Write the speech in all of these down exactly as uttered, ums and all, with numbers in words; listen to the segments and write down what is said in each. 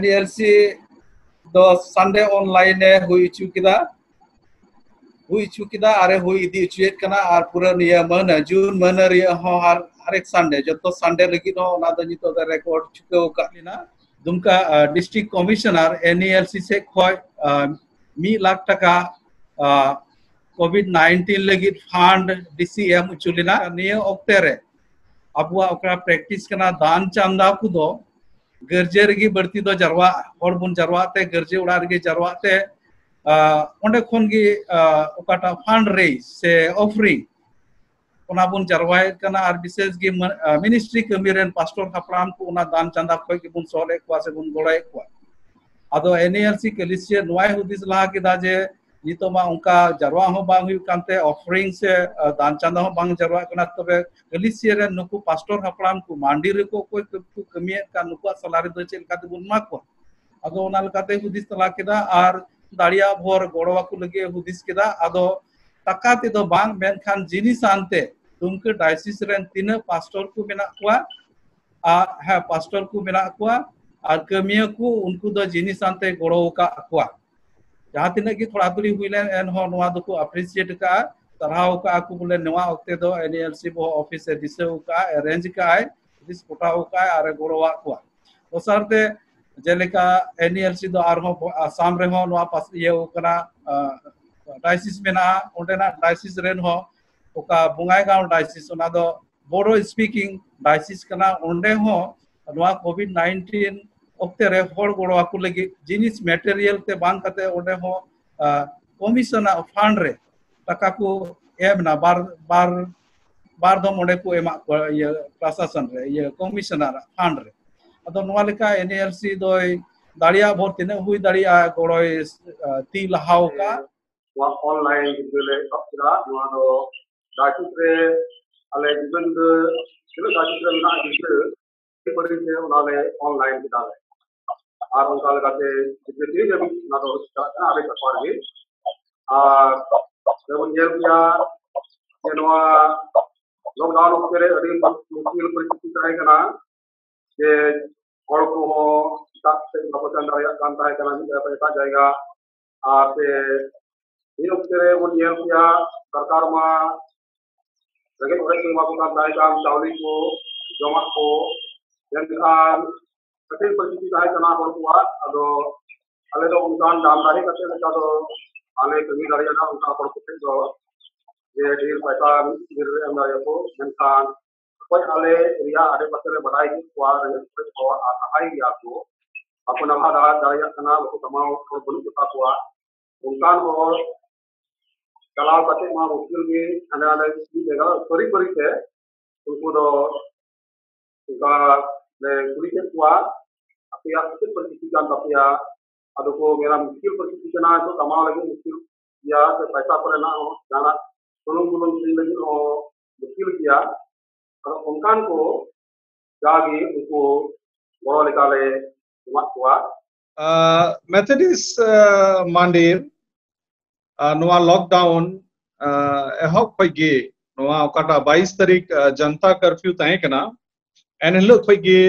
NELC ᱫᱚ Sunday online ᱮ ᱦᱩᱭ ᱦᱚᱪᱚ ᱠᱮᱫᱟ, ᱦᱩᱭ ᱦᱚᱪᱚ ᱠᱮᱫᱟ ᱟᱨ ᱮ ᱦᱩᱭ ᱤᱫᱤ ᱦᱚᱪᱚᱭᱮᱫ ᱠᱟᱱᱟ᱾ ᱟᱨ ᱯᱩᱨᱟᱹ ᱱᱤᱭᱟᱹ ᱢᱟᱹᱦᱱᱟᱹ, ᱡᱩᱱ ᱢᱟᱹᱦᱱᱟᱹ ᱨᱮᱭᱟᱜ ᱦᱚᱸ ᱦᱟᱨ ᱦᱟᱨᱮᱠ Sunday, ᱡᱚᱛᱚ Sunday ᱞᱟᱹᱜᱤᱫ ᱦᱚᱸ ᱚᱱᱟ ᱫᱚ ᱱᱤᱛᱚᱜ ᱫᱚ record ᱪᱩᱠᱟᱹᱣ ᱟᱠᱟᱫ ᱞᱮᱱᱟ᱾ ᱫᱩᱢᱠᱟ ᱰᱤᱥᱴᱨᱤᱠᱴ ᱠᱚᱢᱤᱥᱚᱱᱟᱨ NELC ᱥᱮᱫ ᱠᱷᱚᱱ ᱢᱤᱫ ᱞᱟᱠᱷ ᱴᱟᱠᱟ ᱠᱳᱵᱷᱤᱰ ᱱᱟᱭᱤᱱᱴᱤᱱ ᱞᱟᱹᱜᱤᱫ ᱯᱷᱟᱱᱰ DC ᱮᱢ ᱦᱚᱪᱚ ᱞᱮᱱᱟ᱾ ᱱᱤᱭᱟᱹ ᱚᱠᱛᱮ ᱨᱮ ᱟᱵᱚᱣᱟᱜ ᱚᱠᱟ ᱯᱨᱮᱠᱴᱤᱥ ᱠᱟᱱᱟ ᱫᱟᱱ ᱪᱟᱸᱫᱟ ᱠᱚᱫᱚ ᱜᱤᱨᱡᱟᱹ ᱨᱮᱜᱮ ᱵᱟᱹᱲᱛᱤ ᱫᱚ ᱡᱟᱨᱣᱟᱜ, ᱦᱚᱲ ᱵᱚᱱ ᱡᱟᱨᱣᱟᱜ ᱛᱮ, ᱜᱤᱨᱡᱟᱹ ᱚᱲᱟᱜ ᱨᱮᱜᱮ ᱡᱟᱨᱣᱟᱜ ᱛᱮ, ᱟᱸ, ᱚᱸᱰᱮ ᱠᱷᱚᱱ ᱜᱮ, ᱟᱸ, ᱚᱠᱟᱴᱟᱜ ᱯᱷᱟᱱᱰ ᱨᱮᱡᱽ ᱥᱮ ᱚᱯᱷᱟᱨᱤᱝ, ᱚᱱᱟ ᱵᱚᱱ ᱡᱟᱨᱣᱟᱭᱮᱫ ᱠᱟᱱᱟ᱾ ᱟᱨ ᱵᱤᱥᱮᱥ ᱜᱮ ᱢᱟ-, ᱟᱸ, ᱢᱤᱱᱤᱥᱴᱨᱤ ᱠᱟᱹᱢᱤ ᱨᱮᱱ ᱯᱟᱥᱴᱚᱨ ᱦᱟᱯᱲᱟᱢ ᱠᱚ ᱚᱱᱟ ᱫᱟᱱ ᱪᱟᱸᱫᱟ ᱠᱷᱚᱱ ᱜᱮᱵᱚᱱ ᱥᱚᱦᱞᱮᱫ ᱠᱚᱣᱟ ᱥᱮ ᱵᱚᱱ ᱜᱚᱲᱚᱭᱮᱫ ᱠᱚᱣᱟ᱾ ᱟᱫᱚ NELC ᱠᱟᱹᱞᱤᱥᱤᱭᱟᱹ ᱱᱚᱣᱟᱭ ᱦᱩᱫᱤᱥ ᱞᱟᱦᱟ ᱠᱮᱫᱟ ᱡᱮ ᱱᱤᱛᱚᱜ ᱢᱟ ᱚᱱᱠᱟ ᱡᱟᱨᱣᱟ ᱦᱚᱸ ᱵᱟᱝ ᱦᱩᱭᱩᱜ ᱠᱟᱱᱛᱮ, ᱚᱯᱷᱟᱨᱤᱝ ᱥᱮ, ᱟᱸ, ᱫᱟᱱ ᱪᱟᱸᱫᱟ ᱦᱚᱸ ᱵᱟᱝ ᱡᱟᱨᱣᱟᱜ ᱠᱟᱱᱟ, ᱛᱚᱵᱮ ᱠᱟᱹᱞᱤᱥᱤᱭᱟᱹ ᱨᱮᱱ ᱱᱩᱠᱩ ᱯᱟᱥᱴᱚᱨ ᱦᱟᱯᱲᱟᱢ ᱠᱚ ᱢᱟᱱᱰᱤ ᱨᱮᱠᱚ ᱚᱠᱚᱭ ᱠᱚ ᱠᱟᱹᱢᱤᱭᱮᱫ ᱠᱟᱱ, ᱱᱩᱠᱩᱣᱟᱜ salary ᱫᱚ ᱪᱮᱫ ᱞᱮᱠᱟ ᱛᱮᱵᱚᱱ ᱮᱢᱟ ᱠᱚᱣᱟ? ᱟᱫᱚ ᱚᱱᱟ ᱞᱮᱠᱟᱛᱮ ᱦᱩᱫᱤᱥ ᱛᱟᱞᱟ ᱠᱮᱫᱟ ᱟᱨ ᱫᱟᱲᱮᱭᱟᱜ ᱵᱷᱳᱨ ᱜᱚᱲᱚ ᱟᱠᱚ ᱞᱟᱹᱜᱤᱫ ᱮ ᱦᱩᱫᱤᱥ ᱠᱮᱫᱟ᱾ ᱟᱫᱚ ᱴᱟᱠᱟ ᱛᱮᱫᱚ ᱵᱟᱝ, ᱢᱮᱱᱠᱷᱟᱱ ᱡᱤᱱᱤᱥ ᱟᱱᱛᱮ ᱫᱩᱢᱠᱟᱹ ᱰᱟᱭᱥᱤᱥ ᱨᱮᱱ ᱛᱤᱱᱟᱹᱜ ᱯᱟᱥᱴᱚᱨ ᱠᱚ ᱢᱮᱱᱟᱜ ᱠᱚᱣᱟ, ᱟᱨ, ᱦᱮᱸ, ᱯᱟᱥᱴᱚᱨ ᱠᱚ ᱢᱮᱱᱟᱜ ᱠᱚᱣᱟ ᱟᱨ ᱠᱟᱹᱢᱤᱭᱟᱹ ᱠᱚ, ᱩᱱᱠᱩ ᱫᱚ ᱡᱤᱱᱤᱥ ᱟᱱᱛᱮ ᱜᱚᱲᱚ ᱟᱠᱟᱫ ᱠᱚᱣᱟ᱾ ᱡᱟᱦᱟᱸ ᱛᱤᱱᱟᱹᱜ ᱜᱮ ᱛᱷᱚᱲᱟ ᱛᱷᱩᱲᱤ ᱦᱩᱭ ᱞᱮᱱ, ᱮᱱᱦᱚᱸ ᱱᱚᱣᱟ ᱫᱚᱠᱚ appreciate ᱟᱠᱟᱫᱼᱟ, ᱥᱟᱨᱦᱟᱣ ᱟᱠᱟᱫᱼᱟ ᱠᱚ ᱵᱚᱞᱮ ᱱᱚᱣᱟ ᱚᱠᱛᱮ ᱫᱚ NELC ᱵᱚᱦᱚᱜ ᱚᱯᱷᱤᱥ ᱮ ᱫᱤᱥᱟᱹ ᱟᱠᱟᱫᱼᱟ, arrange ᱟᱠᱟᱫᱼᱟᱭ, ᱦᱩᱫᱤᱥ ᱯᱚᱴᱟᱣ ᱟᱠᱟᱫᱼᱟᱭ ᱟᱨ ᱮ ᱜᱚᱲᱚᱣᱟᱜ ᱠᱚᱣᱟ᱾ ᱫᱚᱥᱟᱨ ᱛᱮ ᱡᱮᱞᱮᱠᱟ NELC ᱫᱚ ᱟᱨᱦᱚᱸ ᱟᱥᱟᱢ ᱨᱮᱦᱚᱸ ᱱᱚᱣᱟ ᱯᱟᱥ-, ᱤᱭᱟᱹ ᱠᱟᱱᱟ, ᱟᱸ, ᱰᱟᱭᱥᱤᱥ ᱢᱮᱱᱟᱜᱼᱟ, ᱚᱸᱰᱮᱱᱟᱜ ᱰᱟᱭᱥᱤᱥ ᱨᱮᱱ ᱦᱚᱸ ᱚᱠᱟ ᱵᱚᱸᱜᱟᱭᱜᱟᱸᱣ ᱰᱟᱭᱥᱤᱥ, ᱚᱱᱟ ᱫᱚ ᱵᱳᱰᱳ ᱥᱯᱤᱠᱤᱝ ᱰᱟᱭᱥᱤᱥ ᱠᱟᱱᱟ, ᱚᱸᱰᱮ ᱦᱚᱸ ᱱᱚᱣᱟ ᱠᱳᱵᱷᱤᱰ ᱱᱟᱭᱤᱱᱴᱤᱱ ᱚᱠᱛᱮ ᱨᱮ ᱦᱚᱲ ᱜᱚᱲᱚ ᱟᱠᱚ ᱞᱟᱹᱜᱤᱫ ᱡᱤᱱᱤᱥ material ᱛᱮ ᱵᱟᱝ ᱠᱟᱛᱮ ᱚᱸᱰᱮ ᱦᱚᱸ, ᱟᱸ, ᱠᱚᱢᱤᱥᱚᱱ ᱟᱜ ᱯᱷᱟᱱᱰ ᱨᱮ ᱴᱟᱠᱟ ᱠᱚ ᱮᱢ ᱮᱱᱟ, ᱵᱟᱨ, ᱵᱟᱨ, ᱵᱟᱨ ᱫᱚᱢ ᱚᱸᱰᱮ ᱠᱚ ᱮᱢᱟᱜ ᱠᱚᱣᱟ, ᱤᱭᱟᱹ, ᱯᱨᱚᱥᱟᱥᱚᱱ ᱨᱮ, ᱤᱭᱟᱹ, ᱠᱚᱢᱤᱥᱚᱱᱟᱨ ᱟᱜ ᱯᱷᱟᱱᱰ ᱨᱮ᱾ ᱟᱫᱚ ᱱᱚᱣᱟ ᱞᱮᱠᱟ NELC ᱫᱚᱭ ᱫᱟᱲᱮᱭᱟᱜ ᱵᱷᱳᱨ ᱛᱤᱱᱟᱹᱜ ᱦᱩᱭ ᱫᱟᱲᱮᱭᱟᱜᱼᱟ ᱜᱚᱲᱚᱭ, ᱟᱸ, ᱛᱤ ᱞᱟᱦᱟᱣ ᱠᱟᱜᱼᱟ᱾ ᱱᱚᱣᱟ online ᱜᱤᱫᱽᱨᱟᱹ ᱞᱮ ᱮᱦᱚᱵ ᱠᱮᱫᱟ᱾ ᱱᱚᱣᱟ ᱫᱚ ᱰᱟᱭᱥᱤᱥ ᱨᱮ ᱟᱞᱮ ᱡᱩᱫᱟᱹ ᱡᱩᱫᱟᱹ ᱛᱤᱱᱟᱹᱜ ᱰᱟᱭᱥᱤᱥ ᱨᱮ ᱢᱮᱱᱟᱜ ᱜᱤᱫᱽᱨᱟᱹ, ᱯᱟᱹᱨᱤ ᱛᱮ ᱚᱱᱟ ᱞᱮ online ᱠᱮᱫᱟ ᱞᱮ᱾ ᱟᱨ ᱚᱱᱠᱟ ᱞᱮᱠᱟᱛᱮ ᱜᱤᱫᱽᱨᱟᱹ ᱛᱤᱱᱟᱹᱜ ᱫᱷᱟᱹᱵᱤᱡ ᱚᱱᱟ ᱫᱚ ᱪᱟᱞᱟᱜ ᱠᱟᱱᱟ, ᱟᱹᱰᱤ ᱥᱟᱯᱷᱟ ᱜᱮ᱾ ᱟᱨ ᱛᱚᱵᱮ ᱵᱚᱱ ᱧᱮᱞ ᱜᱮᱭᱟ ᱡᱮ ᱱᱚᱣᱟ lockdown ᱚᱠᱛᱮ ᱨᱮ ᱟᱹᱰᱤ ᱢᱩᱥᱠᱤᱞ ᱯᱚᱨᱤᱥᱛᱷᱤᱛᱤ ᱛᱟᱦᱮᱸ ᱠᱟᱱᱟ, ᱡᱮ ᱦᱚᱲ ᱠᱚᱦᱚᱸ ᱮᱴᱟᱜ ᱥᱮᱫ ᱵᱟᱠᱚ ᱥᱮᱱ ᱫᱟᱲᱮᱭᱟᱜ ᱠᱟᱱ ᱛᱟᱦᱮᱸ ᱠᱟᱱᱟ, ᱢᱤᱫ ᱡᱟᱭᱜᱟ ᱠᱷᱚᱱ ᱮᱴᱟᱜ ᱡᱟᱭᱜᱟ᱾ ᱟᱨ ᱥᱮ ᱢᱤᱫ ᱚᱠᱛᱮ ᱨᱮ ᱵᱚᱱ ᱧᱮᱞ ᱠᱮᱭᱟ, ᱥᱚᱨᱠᱟᱨ ᱢᱟ ᱨᱮᱸᱜᱮᱡ ᱚᱨᱮᱡ ᱠᱚ ᱮᱢᱟ ᱠᱚ ᱠᱟᱱ ᱛᱟᱦᱮᱸ ᱠᱟᱱ, ᱪᱟᱣᱞᱮ ᱠᱚ, ᱡᱚᱢᱟᱜ ᱠᱚ, ᱢᱮᱱᱠᱷᱟᱱ ᱠᱟᱹᱴᱤᱡ ᱯᱚᱨᱤᱥᱛᱷᱤᱛᱤ ᱛᱟᱦᱮᱸ ᱠᱟᱱᱟ ᱦᱚᱲ ᱠᱚᱣᱟᱜ᱾ ᱟᱫᱚ ᱟᱞᱮ ᱫᱚ ᱚᱱᱠᱟᱱ ᱫᱟᱢ ᱫᱟᱲᱮ ᱠᱟᱛᱮ ᱞᱮᱠᱟ ᱫᱚ ᱵᱟᱞᱮ ᱠᱟᱹᱢᱤ ᱫᱟᱲᱮᱭᱟᱫᱟ ᱚᱱᱠᱟ ᱦᱚᱲ ᱠᱚᱴᱷᱮᱱ ᱫᱚ, ᱡᱮ ᱰᱷᱮᱨ ᱯᱚᱭᱥᱟ ᱢᱤᱫ ᱫᱤᱱ ᱨᱮ ᱮᱢ ᱫᱟᱲᱮᱭᱟᱠᱚ᱾ ᱢᱮᱱᱠᱷᱟᱱ ᱚᱠᱚᱭ ᱟᱞᱮ ᱮᱨᱤᱭᱟ ᱟᱰᱮ ᱯᱟᱥᱮ ᱨᱮ ᱵᱟᱰᱟᱭ ᱠᱮᱫ ᱠᱚᱣᱟ ᱨᱮᱸᱜᱮᱡ ᱚᱨᱮᱡ ᱦᱚᱲ ᱟᱨ ᱥᱟᱦᱟᱭ ᱜᱮᱭᱟ ᱠᱚ, ᱵᱟᱠᱚ ᱱᱟᱞᱦᱟ ᱫᱟᱲᱮ ᱫᱟᱲᱮᱭᱟᱜ ᱠᱟᱱᱟ, ᱵᱟᱠᱚ ᱠᱟᱢᱟᱣ ᱦᱚᱲ ᱵᱟᱹᱱᱩᱜ ᱠᱚᱛᱟ ᱠᱚᱣᱟ, ᱚᱱᱠᱟᱱ ᱦᱚᱲ ᱪᱟᱞᱟᱣ ᱠᱟᱛᱮ ᱢᱟ ᱢᱩᱥᱠᱤᱞ ᱜᱮ, ᱦᱟᱸᱰᱮ ᱱᱟᱰᱮ ᱢᱤᱫ ᱡᱟᱭᱜᱟ ᱯᱟᱹᱨᱤ ᱯᱟᱹᱨᱤ ᱛᱮ ᱩᱱᱠᱩ ᱫᱚ ᱚᱱᱠᱟ ᱞᱮ ᱠᱩᱞᱤ ᱠᱮᱫ ᱠᱚᱣᱟ, "ᱟᱯᱮᱭᱟᱜ ᱪᱮᱫ ᱯᱚᱨᱤᱥᱛᱷᱤᱛᱤ ᱠᱟᱱ ᱛᱟᱯᱮᱭᱟ?" ᱟᱫᱚ ᱠᱚ ᱢᱮᱱᱟ, "ᱢᱩᱥᱠᱤᱞ ᱯᱚᱨᱤᱥᱛᱷᱤᱛᱤ ᱠᱟᱱᱟ, ᱱᱤᱛᱚᱜ ᱠᱟᱢᱟᱣ ᱞᱟᱹᱜᱤᱫ ᱢᱩᱥᱠᱤᱞ ᱜᱮᱭᱟ, ᱥᱮ ᱯᱚᱭᱥᱟ ᱠᱚᱨᱮᱱᱟᱜ ᱦᱚᱸ ᱡᱟᱦᱟᱱᱟᱜ ᱥᱩᱱᱩᱢ ᱵᱩᱞᱩᱝ ᱠᱤᱨᱤᱧ ᱞᱟᱹᱜᱤᱫ ᱦᱚᱸ ᱢᱩᱥᱠᱤᱞ ᱜᱮᱭᱟ᱾" ᱟᱫᱚ ᱚᱱᱠᱟᱱ ᱠᱚ ᱡᱟᱜᱮ ᱩᱱᱠᱩ ᱜᱚᱲᱚ ᱞᱮᱠᱟᱞᱮ ᱮᱢᱟᱫ ᱠᱚᱣᱟ᱾ ᱟᱨ ᱢᱮᱛᱷᱚᱰᱤᱥ, ᱟᱨ, ᱢᱟᱱᱰᱤᱨ, ᱟᱨ, ᱱᱚᱣᱟ ᱞᱚᱠᱰᱟᱣᱩᱱ, ᱟᱨ, ᱮᱦᱚᱵ ᱠᱷᱚᱡ ᱜᱮ, ᱱᱚᱣᱟ ᱚᱠᱟᱴᱟᱜ ᱵᱟᱭᱤᱥ ᱛᱟᱹᱨᱤᱠᱷ, ᱟᱨ, ᱡᱚᱱᱛᱟ ᱠᱟᱨᱯᱷᱤᱭᱩ ᱛᱟᱦᱮᱸ ᱠᱟᱱᱟ, ᱮᱱᱦᱤᱞᱳᱜ ᱠᱷᱚᱡ ᱜᱮ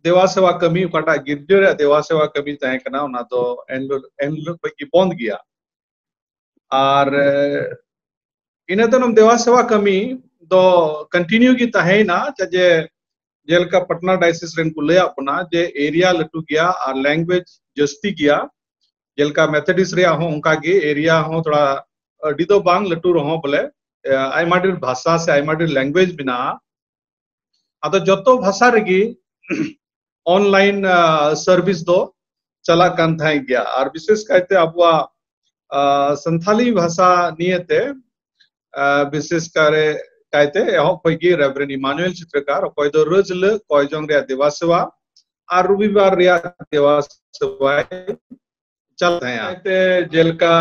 ᱫᱮᱣᱟ ᱥᱮᱣᱟ ᱠᱟᱹᱢᱤ, ᱚᱠᱟᱴᱟᱜ ᱜᱤᱨᱡᱟᱹ ᱨᱮᱭᱟᱜ ᱫᱮᱣᱟ ᱥᱮᱣᱟ ᱠᱟᱹᱢᱤ ᱛᱟᱦᱮᱸ ᱠᱟᱱᱟ, ᱚᱱᱟ ᱫᱚ ᱮᱱᱦᱤᱞᱳᱜ, ᱮᱱᱦᱤᱞᱳᱜ ᱠᱷᱚᱡ ᱜᱮ ᱵᱚᱱᱫ ᱜᱮᱭᱟ᱾ ᱟᱨ, ᱮ, ᱤᱱᱟᱹ ᱛᱟᱭᱱᱚᱢ ᱫᱮᱣᱟ ᱥᱮᱣᱟ ᱠᱟᱹᱢᱤ ᱫᱚ ᱠᱚᱱᱴᱤᱱᱤᱭᱩ ᱜᱮ ᱛᱟᱦᱮᱸᱭᱮᱱᱟ, ᱪᱮᱫᱟᱜ ᱡᱮ ᱡᱮᱞᱮᱠᱟ ᱯᱟᱴᱱᱟ ᱰᱟᱭᱥᱤᱥ ᱨᱮᱱ ᱠᱚ ᱞᱟᱹᱭᱟᱫ ᱵᱚᱱᱟ ᱡᱮ ᱮᱨᱤᱭᱟ ᱞᱟᱹᱴᱩ ᱜᱮᱭᱟ ᱟᱨ ᱞᱮᱝᱜᱩᱭᱮᱡᱽ ᱡᱟᱹᱥᱛᱤ ᱜᱮᱭᱟ᱾ ᱡᱮᱞᱮᱠᱟ ᱢᱮᱛᱷᱚᱰᱤᱥ ᱨᱮᱭᱟᱜ ᱦᱚᱸ ᱚᱱᱠᱟ ᱜᱮ ᱮᱨᱤᱭᱟ ᱦᱚᱸ ᱛᱷᱚᱲᱟ ᱟᱹᱰᱤ ᱫᱚ ᱵᱟᱝ ᱞᱟᱹᱴᱩ ᱨᱮᱦᱚᱸ ᱵᱚᱞᱮ, ᱮ, ᱟᱭᱢᱟ ᱰᱷᱮᱨ ᱵᱷᱟᱥᱟ ᱥᱮ ᱟᱭᱢᱟ ᱰᱷᱮᱨ ᱞᱮᱝᱜᱩᱭᱮᱡᱽ ᱢᱮᱱᱟᱜᱼᱟ᱾ ᱟᱫᱚ ᱡᱚᱛᱚ ᱵᱷᱟᱥᱟ ᱨᱮᱜᱮ ᱚᱱᱞᱟᱭᱤᱱ, ᱟ, ᱥᱟᱨᱵᱷᱤᱥ ᱫᱚ ᱪᱟᱞᱟᱜ ᱠᱟᱱ ᱛᱟᱦᱮᱸ ᱜᱮᱭᱟ᱾ ᱟᱨ ᱵᱤᱥᱮᱥ ᱠᱟᱭᱛᱮ ᱟᱵᱚᱣᱟᱜ, ᱟ, ᱥᱟᱱᱛᱷᱟᱞᱤ ᱵᱷᱟᱥᱟ ᱱᱤᱭᱮᱛᱮ, ᱟ, ᱵᱤᱥᱮᱥ ᱠᱟᱨᱮ, ᱠᱟᱭᱛᱮ ᱮᱦᱚᱵ ᱠᱷᱚᱡ ᱜᱮ ᱨᱮᱵᱷᱨᱮᱱᱰ ᱤᱢᱟᱱᱩᱭᱮᱞ ᱪᱤᱛᱨᱚᱠᱟᱨ, ᱚᱠᱚᱭ ᱫᱚ ᱨᱟᱹᱡᱽ ᱞᱟᱹᱜ ᱠᱚᱭ ᱡᱚᱝ ᱨᱮᱭᱟᱜ ᱫᱮᱵᱟ ᱥᱮᱵᱟ ᱟᱨ ᱨᱚᱵᱤᱵᱟᱨ ᱨᱮᱭᱟᱜ ᱫᱮᱵᱟ ᱥᱮᱵᱟᱭ ᱪᱟᱞᱟᱜ ᱛᱟᱦᱮᱸᱜᱼᱟ᱾ ᱠᱟᱭᱛᱮ ᱡᱮᱞᱮᱠᱟ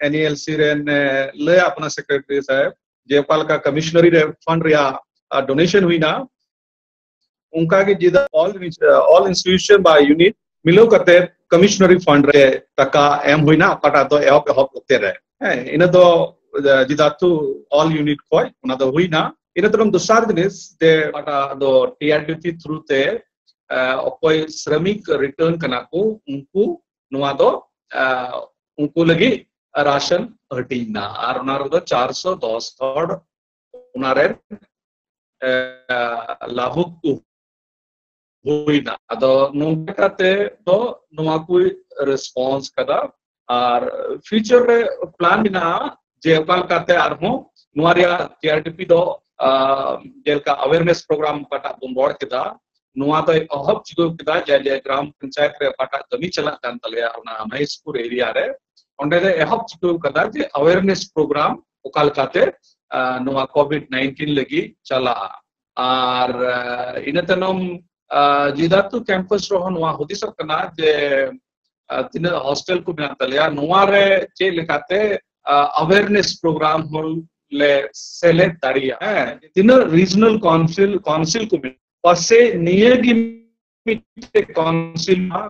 ᱮᱱ ᱤ ᱮᱞ ᱥᱤ ᱨᱮᱱ, ᱮ, ᱞᱟᱹᱭ ᱟᱫ ᱵᱚᱱᱟ ᱥᱮᱠᱨᱮᱴᱟᱨᱤ ᱥᱟᱦᱮᱵ, ᱡᱮ ᱚᱠᱟ ᱞᱮᱠᱟ ᱠᱚᱢᱤᱥᱚᱱᱟᱨᱤ ᱨᱮ ᱯᱷᱟᱱᱰ ᱨᱮᱭᱟᱜ, ᱟ, ᱰᱳᱱᱮᱥᱚᱱ ᱦᱩᱭᱱᱟ, ᱚᱱᱠᱟ ᱜᱮ ᱡᱮᱫᱟ all, all institution ᱵᱟ unit ᱢᱤᱞᱟᱹᱣ ᱠᱟᱛᱮ ᱠᱚᱢᱤᱥᱚᱱᱟᱨᱤ ᱯᱷᱟᱱᱰ ᱨᱮ ᱴᱟᱠᱟ ᱮᱢ ᱦᱩᱭᱱᱟ, ᱚᱠᱟᱴᱟᱜ ᱫᱚ ᱮᱦᱚᱵ, ᱮᱦᱚᱵ ᱚᱠᱛᱮ ᱨᱮ, ᱦᱮᱸ, ᱤᱱᱟᱹ ᱫᱚ, ᱟ, ᱡᱮᱫᱟᱛᱩ all unit ᱠᱷᱚᱡ ᱚᱱᱟ ᱫᱚ ᱦᱩᱭᱱᱟ᱾ ᱤᱱᱟᱹ ᱛᱟᱭᱱᱚᱢ ᱫᱚᱥᱟᱨ ᱡᱤᱱᱤᱥ ᱡᱮ ᱚᱠᱟᱴᱟᱜ ᱫᱚ ᱴᱤ ᱟᱨ ᱰᱤ ᱯᱤ through ᱛᱮ ᱚᱠᱚᱭ ᱥᱨᱚᱢᱤᱠ ᱨᱤᱴᱟᱨᱱ ᱠᱟᱱᱟ ᱠᱚ, ᱩᱱᱠᱩ ᱱᱚᱣᱟ ᱫᱚ ᱩᱱᱠᱩ ᱞᱟᱹᱜᱤᱫ ᱨᱟᱥᱚᱱ ᱦᱟᱹᱴᱤᱧ ᱮᱱᱟ᱾ ᱟᱨ ᱚᱱᱟ ᱨᱮᱫᱚ ᱪᱟᱨᱥᱚ ᱫᱚᱥ ᱦᱚᱲ ᱚᱱᱟ ᱨᱮᱱ ᱞᱟᱵᱷᱩᱠ ᱠᱚ ᱦᱩᱭᱱᱟ᱾ ᱟᱫᱚ ᱱᱚᱝᱠᱟ ᱠᱟᱛᱮ ᱫᱚ ᱱᱚᱣᱟ ᱠᱚ ᱨᱮᱥᱯᱚᱱᱥ ᱠᱟᱫᱟ᱾ ᱟᱨ ᱯᱷᱤᱭᱩᱪᱟᱨ ᱨᱮ ᱯᱞᱟᱱ ᱢᱮᱱᱟᱜᱼᱟ ᱡᱮ ᱚᱠᱟ ᱞᱮᱠᱟᱛᱮ ᱟᱨᱦᱚᱸ ᱱᱚᱣᱟ ᱨᱮᱭᱟᱜ ᱡᱮ ᱟᱨ ᱰᱤ ᱯᱤ ᱫᱚ ᱡᱮᱞᱮᱠᱟ ᱟᱣᱮᱨᱱᱮᱥ ᱯᱨᱳᱜᱨᱟᱢ ᱚᱠᱟᱴᱟᱜ ᱵᱚᱱ ᱨᱚᱲ ᱠᱮᱫᱟ, ᱱᱚᱣᱟ ᱫᱚᱭ ᱮᱦᱚᱵ ᱪᱩᱠᱟᱹᱣ ᱠᱮᱫᱟ ᱡᱮ, ᱡᱮ ᱜᱨᱟᱢ ᱯᱚᱧᱪᱟᱭᱮᱛ ᱨᱮ ᱚᱠᱟᱴᱟᱜ ᱠᱟᱹᱢᱤ ᱪᱟᱞᱟᱜ ᱠᱟᱱ ᱛᱟᱞᱮᱭᱟ ᱚᱱᱟ ᱢᱟᱦᱤᱥᱯᱩᱨ ᱮᱨᱤᱭᱟ ᱨᱮ, ᱚᱸᱰᱮ ᱫᱚ ᱮᱦᱚᱵ ᱪᱩᱠᱟᱹᱣ ᱠᱟᱫᱟ ᱡᱮ ᱟᱣᱮᱨᱱᱮᱥ ᱯᱨᱳᱜᱨᱟᱢ ᱚᱠᱟ ᱞᱮᱠᱟᱛᱮ ᱱᱚᱣᱟ ᱠᱳᱵᱷᱤᱰ ᱱᱟᱭᱤᱱᱴᱤᱱ ᱞᱟᱹᱜᱤᱫ ᱪᱟᱞᱟᱜᱼᱟ᱾ ᱟᱨ ᱤᱱᱟᱹ ᱛᱟᱭᱱᱚᱢ ᱡᱤᱫᱟᱛᱩ ᱠᱮᱢᱯᱟᱥ ᱨᱮᱦᱚᱸ ᱱᱚᱣᱟ ᱦᱩᱫᱤᱥᱚᱜ ᱠᱟᱱᱟ ᱡᱮ ᱛᱤᱱᱟᱹᱜ ᱦᱚᱥᱴᱮᱞ ᱠᱚ ᱢᱮᱱᱟᱜ ᱛᱟᱞᱮᱭᱟ, ᱱᱚᱣᱟ ᱨᱮ ᱪᱮᱫ ᱞᱮᱠᱟᱛᱮ ᱟᱣᱮᱨᱱᱮᱥ ᱯᱨᱳᱜᱨᱟᱢ ᱦᱚᱸ ᱞᱮ ᱥᱮᱞᱮᱫ ᱫᱟᱲᱮᱭᱟᱜᱼᱟ᱾ ᱦᱮᱸ, ᱛᱤᱱᱟᱹᱜ ᱨᱤᱡᱱᱟᱞ ᱠᱟᱣᱩᱱᱥᱤᱞ ᱠᱟᱣᱩᱱᱥᱤᱞ ᱠᱚ ᱢᱮᱱᱟᱜᱼᱟ, ᱯᱟᱥᱮᱡ ᱱᱤᱭᱟᱹ ᱜᱮ ᱢᱤᱫᱴᱮᱡ ᱠᱟᱣᱩᱱᱥᱤᱞ ᱢᱟ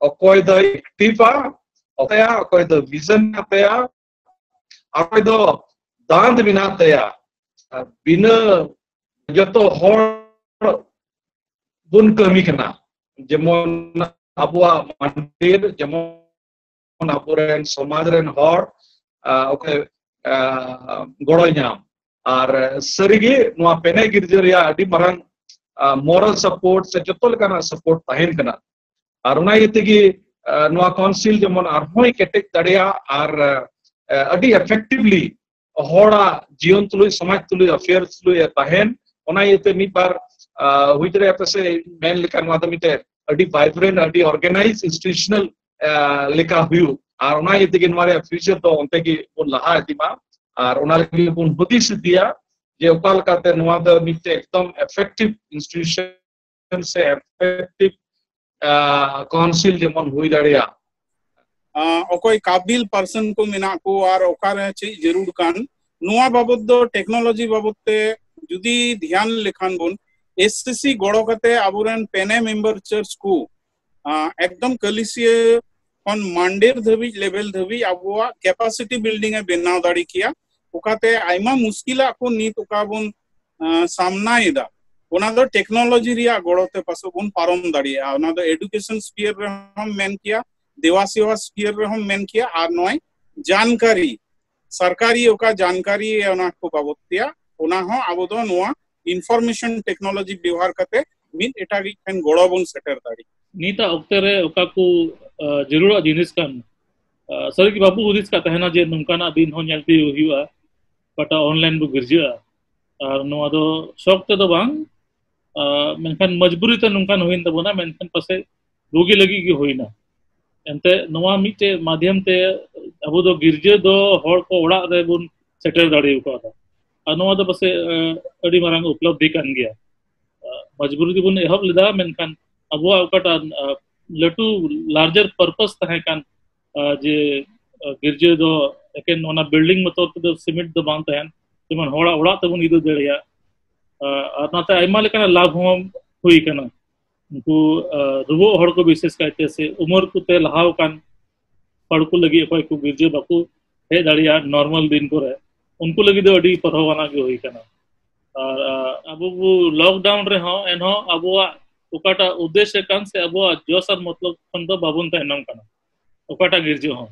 ᱚᱠᱚᱭ ᱫᱚ ᱮᱠᱴᱤᱵᱷᱟ, ᱚᱠᱚᱭ ᱫᱚ ᱵᱷᱤᱡᱚᱱ ᱢᱮᱱᱟᱜ ᱛᱟᱭᱟ, ᱚᱠᱚᱭ ᱫᱚ ᱫᱟᱸᱫ ᱢᱮᱱᱟᱜ ᱛᱟᱭᱟ, ᱵᱤᱱᱟᱹ ᱡᱚᱛᱚ ᱦᱚᱲ ᱵᱚᱱ ᱠᱟᱹᱢᱤ ᱠᱟᱱᱟ᱾ ᱡᱮᱢᱚᱱ ᱟᱵᱚᱣᱟᱜ ᱢᱟᱱᱰᱤᱨ, ᱡᱮᱢᱚᱱ ᱟᱵᱚᱨᱮᱱ ᱥᱚᱢᱟᱡᱽ ᱨᱮᱱ ᱦᱚᱲ ᱚᱠᱚᱭ ᱜᱚᱲᱚ ᱧᱟᱢ᱾ ᱟᱨ ᱥᱟᱹᱨᱤᱜᱮ ᱱᱚᱣᱟ ᱯᱮᱱᱮ ᱜᱤᱨᱡᱟᱹ ᱨᱮᱭᱟᱜ ᱟᱹᱰᱤ ᱢᱟᱨᱟᱝ ᱢᱚᱨᱟᱞ ᱥᱟᱯᱳᱨᱴ ᱥᱮ ᱡᱚᱛᱚ ᱞᱮᱠᱟᱱᱟᱜ ᱥᱟᱯᱳᱨᱴ ᱛᱟᱦᱮᱱ ᱠᱟᱱᱟ᱾ ᱟᱨ ᱚᱱᱟ ᱤᱭᱟᱹ ᱛᱮᱜᱮ ᱱᱚᱣᱟ ᱠᱟᱣᱩᱱᱥᱤᱞ ᱡᱮᱢᱚᱱ ᱟᱨᱦᱚᱸᱭ ᱠᱮᱴᱮᱡ ᱫᱟᱲᱮᱭᱟᱜ ᱟᱨ ᱟᱹᱰᱤ ᱮᱯᱷᱮᱠᱴᱤᱵᱷᱞᱤ ᱦᱚᱲᱟᱜ ᱡᱤᱭᱚᱱ ᱛᱩᱞᱩᱡ, ᱥᱚᱢᱟᱡᱽ ᱛᱩᱞᱩᱡ, ᱟᱯᱷᱮᱭᱟᱨᱥ ᱛᱩᱞᱩᱡ ᱮ ᱛᱟᱦᱮᱱ, ᱚᱱᱟ ᱤᱭᱟᱹᱛᱮ ᱢᱤᱫ ᱵᱟᱨ ᱦᱩᱭ ᱫᱟᱲᱮᱭᱟᱜᱼᱟ ᱯᱟᱥᱮᱡ ᱢᱮᱱ ᱞᱮᱠᱷᱟᱱ ᱱᱚᱣᱟ ᱫᱚ ᱢᱤᱫᱴᱮᱡ ᱟᱹᱰᱤ ᱵᱷᱟᱭᱵᱨᱮᱱᱴ, ᱟᱹᱰᱤ ᱚᱨᱜᱟᱱᱟᱭᱤᱡᱽ ᱤᱱᱥᱴᱤᱴᱤᱭᱩᱥᱚᱱᱟᱞ ᱞᱮᱠᱟ ᱦᱩᱭᱩᱜ᱾ ᱟᱨ ᱚᱱᱟ ᱤᱭᱟᱹ ᱛᱮᱜᱮ ᱱᱚᱣᱟ ᱨᱮᱭᱟᱜ ᱯᱷᱤᱭᱩᱪᱟᱨ ᱫᱚ ᱚᱱᱛᱮ ᱜᱮ ᱵᱚᱱ ᱞᱟᱦᱟ ᱤᱫᱤ ᱢᱟ᱾ ᱟᱨ ᱚᱱᱟ ᱞᱟᱹᱜᱤᱫ ᱵᱚᱱ ᱦᱩᱫᱤᱥ ᱤᱫᱤᱭᱟ ᱡᱮ ᱚᱠᱟ ᱞᱮᱠᱟᱛᱮ ᱱᱚᱣᱟ ᱫᱚ ᱢᱤᱫᱴᱮᱡ ᱮᱠᱫᱚᱢ ᱮᱯᱷᱮᱠᱴᱤᱵᱷ ᱤᱱᱥᱴᱤᱴᱤᱭᱩᱥᱚᱱ ᱥᱮ ᱮᱯᱷᱮᱠᱴᱤᱵᱷ ᱠᱟᱣᱩᱱᱥᱤᱞ ᱡᱮᱢᱚᱱ ᱦᱩᱭ ᱫᱟᱲᱮᱭᱟᱜ᱾ ᱚᱠᱚᱭ ᱠᱟᱵᱤᱞ ᱯᱟᱨᱥᱚᱱ ᱠᱚ ᱢᱮᱱᱟᱜ ᱠᱚ ᱟᱨ ᱚᱠᱟᱨᱮ ᱪᱮᱫ ᱡᱟᱹᱨᱩᱲ ᱠᱟᱱ, ᱱᱚᱣᱟ ᱵᱟᱵᱚᱛ ᱫᱚ, ᱴᱮᱠᱱᱳᱞᱚᱡᱤ ᱵᱟᱵᱚᱛ ᱛᱮ ᱡᱩᱫᱤ ᱫᱷᱮᱭᱟᱱ ᱞᱮᱠᱷᱟᱱ ᱵᱚᱱ, ᱮᱥ ᱥᱤ ᱥᱤ ᱜᱚᱲᱚ ᱠᱟᱛᱮ ᱟᱵᱚᱨᱮᱱ ᱯᱮᱱᱮ ᱢᱮᱢᱵᱟᱨ ᱪᱟᱨᱪ ᱠᱚ ᱮᱠᱫᱚᱢ ᱠᱟᱹᱞᱤᱥᱤᱭᱟᱹ ᱠᱷᱚᱱ ᱢᱟᱱᱰᱮᱨ ᱫᱷᱟᱹᱵᱤᱡ ᱞᱮᱵᱮᱞ ᱫᱷᱟᱹᱵᱤᱡ ᱟᱵᱚᱣᱟᱜ ᱠᱮᱯᱟᱥᱤᱴᱤ ᱵᱤᱞᱰᱤᱝ ᱮ ᱵᱮᱱᱟᱣ ᱫᱟᱲᱮ ᱠᱮᱭᱟ᱾ ᱚᱠᱟᱛᱮ ᱟᱭᱢᱟ ᱢᱩᱥᱠᱤᱞᱟᱜ ᱠᱚ ᱱᱤᱛ ᱚᱠᱟ ᱵᱚᱱ ᱥᱟᱢᱱᱟᱭᱮᱫᱟ, ᱚᱱᱟ ᱫᱚ ᱴᱮᱠᱱᱳᱞᱚᱡᱤ ᱨᱮᱭᱟᱜ ᱜᱚᱲᱚ ᱛᱮ ᱯᱟᱥᱮ ᱵᱚᱱ ᱯᱟᱨᱚᱢ ᱫᱟᱲᱮᱭᱟᱜᱼᱟ᱾ ᱚᱱᱟ ᱫᱚ ᱮᱰᱩᱠᱮᱥᱚᱱ ᱥᱯᱷᱤᱭᱟᱨ ᱨᱮᱦᱚᱸᱢ ᱢᱮᱱ ᱠᱮᱭᱟ, ᱫᱮᱣᱟ ᱥᱮᱣᱟ ᱥᱯᱷᱤᱭᱟᱨ ᱨᱮᱦᱚᱸᱢ ᱢᱮᱱ ᱠᱮᱭᱟ, ᱟᱨ ᱱᱚᱜᱼᱚᱭ ᱡᱟᱱᱠᱟᱨᱤ, ᱥᱚᱨᱠᱟᱨᱤ ᱚᱠᱟ ᱡᱟᱱᱠᱟᱨᱤ ᱚᱱᱟ ᱠᱚ ᱵᱟᱵᱚᱫ ᱛᱮᱭᱟᱜ, ᱚᱱᱟ ᱦᱚᱸ ᱟᱵᱚ ᱫᱚ ᱱᱚᱣᱟ ᱤᱱᱯᱷᱚᱨᱢᱮᱥᱚᱱ ᱴᱮᱠᱱᱳᱞᱚᱡᱤ ᱵᱮᱣᱦᱟᱨ ᱠᱟᱛᱮ ᱢᱤᱫ ᱮᱴᱟᱜᱤᱡ ᱴᱷᱮᱱ ᱜᱚᱲᱚ ᱵᱚᱱ ᱥᱮᱴᱮᱨ ᱫᱟᱲᱮᱭᱟᱜᱼᱟ᱾ ᱱᱤᱛᱟᱜ ᱚᱠᱛᱮ ᱨᱮ ᱚᱠᱟ ᱠᱚ ᱟ, ᱡᱟᱹᱨᱩᱲᱟᱜ ᱡᱤᱱᱤᱥ ᱠᱟᱱ, ᱟ, ᱥᱟᱹᱨᱤ ᱜᱮ ᱵᱟᱵᱚ ᱦᱩᱫᱤᱥ ᱠᱟᱜ ᱛᱟᱦᱮᱱᱟ ᱡᱮ ᱱᱚᱝᱠᱟᱱᱟᱜ ᱫᱤᱱ ᱦᱚᱸ ᱧᱮᱞ ᱛᱤᱭᱳᱜ ᱦᱩᱭᱩᱜᱼᱟ, ᱚᱠᱟᱴᱟᱜ ᱚᱱᱞᱟᱭᱤᱱ ᱵᱚ ᱜᱤᱨᱡᱟᱹᱜᱼᱟ᱾ ᱟᱨ ᱱᱚᱣᱟ ᱫᱚ ᱥᱚᱠ ᱛᱮᱫᱚ ᱵᱟᱝ, ᱟ, ᱢᱮᱱᱠᱷᱟᱱ ᱢᱚᱡᱽᱵᱩᱨᱤ ᱛᱮ ᱱᱚᱝᱠᱟᱱ ᱦᱩᱭᱮᱱ ᱛᱟᱵᱚᱱᱟ, ᱢᱮᱱᱠᱷᱟᱱ ᱯᱟᱥᱮᱡ ᱵᱩᱜᱤ ᱞᱟᱹᱜᱤᱫ ᱜᱮ ᱦᱩᱭᱱᱟ᱾ ᱮᱱᱛᱮ ᱱᱚᱣᱟ ᱢᱤᱫᱴᱮᱡ ᱢᱟᱫᱷᱭᱚᱢ ᱛᱮ ᱟᱵᱚ ᱫᱚ ᱜᱤᱨᱡᱟᱹ ᱫᱚ ᱦᱚᱲ ᱠᱚ ᱚᱲᱟᱜ ᱨᱮᱵᱚᱱ ᱥᱮᱴᱮᱨ ᱫᱟᱲᱮ ᱟᱠᱟᱫᱟ᱾ ᱟᱨ ᱱᱚᱣᱟ ᱫᱚ ᱯᱟᱥᱮᱡ, ᱟ, ᱟᱹᱰᱤ ᱢᱟᱨᱟᱝ ᱩᱯᱞᱚᱵᱽᱫᱷᱤ ᱠᱟᱱ ᱜᱮᱭᱟ᱾ ᱟ, ᱢᱚᱡᱽᱵᱩᱨᱤ ᱛᱮᱵᱚᱱ ᱮᱦᱚᱵ ᱞᱮᱫᱟ, ᱢᱮᱱᱠᱷᱟᱱ ᱟᱵᱚᱣᱟᱜ ᱚᱠᱟᱴᱟᱜ, ᱟ, ᱞᱟᱹᱴᱩ larger purpose ᱛᱟᱦᱮᱸ ᱠᱟᱱ, ᱟ, ᱡᱮ, ᱟ, ᱜᱤᱨᱡᱟᱹ ᱫᱚ ᱮᱠᱮᱱ ᱚᱱᱟ ᱵᱤᱞᱰᱤᱝ ᱢᱚᱛᱚ ᱛᱮᱫᱚ ᱥᱤᱢᱮᱱᱴ ᱫᱚ ᱵᱟᱝ ᱛᱟᱦᱮᱱ, ᱡᱮᱢᱚᱱ ᱦᱚᱲᱟᱜ ᱚᱲᱟᱜ ᱛᱮᱵᱚᱱ ᱤᱫᱤ ᱫᱟᱲᱮᱭᱟᱜ, ᱟ, ᱟᱨ ᱚᱱᱟᱛᱮ ᱟᱭᱢᱟ ᱞᱮᱠᱟᱱᱟᱜ ᱞᱟᱵᱷ ᱦᱚᱸ ᱦᱩᱭ ᱠᱟᱱᱟ᱾ ᱩᱱᱠᱩ, ᱟ, ᱨᱩᱣᱟᱹᱜ ᱦᱚᱲ ᱠᱚ ᱵᱤᱥᱮᱥ ᱠᱟᱭᱛᱮ ᱥᱮ ᱩᱢᱮᱨ ᱠᱚᱛᱮ ᱞᱟᱦᱟᱣ ᱟᱠᱟᱱ ᱦᱚᱲ ᱠᱚ ᱞᱟᱹᱜᱤᱫ ᱚᱠᱚᱭ ᱠᱚ ᱜᱤᱨᱡᱟᱹ ᱵᱟᱠᱚ ᱦᱮᱡ ᱫᱟᱲᱮᱭᱟᱜᱼᱟ ᱱᱚᱨᱢᱟᱞ ᱫᱤᱱ ᱠᱚᱨᱮ, ᱩᱱᱠᱩ ᱞᱟᱹᱜᱤᱫ ᱫᱚ ᱟᱹᱰᱤ ᱯᱟᱨᱦᱟᱣ ᱟᱱᱟᱜ ᱜᱮ ᱦᱩᱭ ᱠᱟᱱᱟ᱾ ᱟᱨ, ᱟ, ᱟᱵᱚ ᱵᱚ ᱞᱚᱠᱰᱟᱣᱩᱱ ᱨᱮᱦᱚᱸ ᱮᱱᱦᱚᱸ ᱟᱵᱚᱣᱟᱜ ᱚᱠᱟᱴᱟᱜ ᱩᱫᱽᱫᱮᱥᱥᱚ ᱠᱟᱱ ᱥᱮ ᱟᱵᱚᱣᱟᱜ ᱡᱚᱥ ᱟᱨ ᱢᱚᱛᱞᱚᱵ ᱠᱷᱚᱱ ᱫᱚ ᱵᱟᱵᱚᱱ ᱛᱟᱭᱱᱚᱢ ᱠᱟᱱᱟ᱾ ᱚᱠᱟᱴᱟᱜ ᱜᱤᱨᱡᱟᱹ ᱦᱚᱸ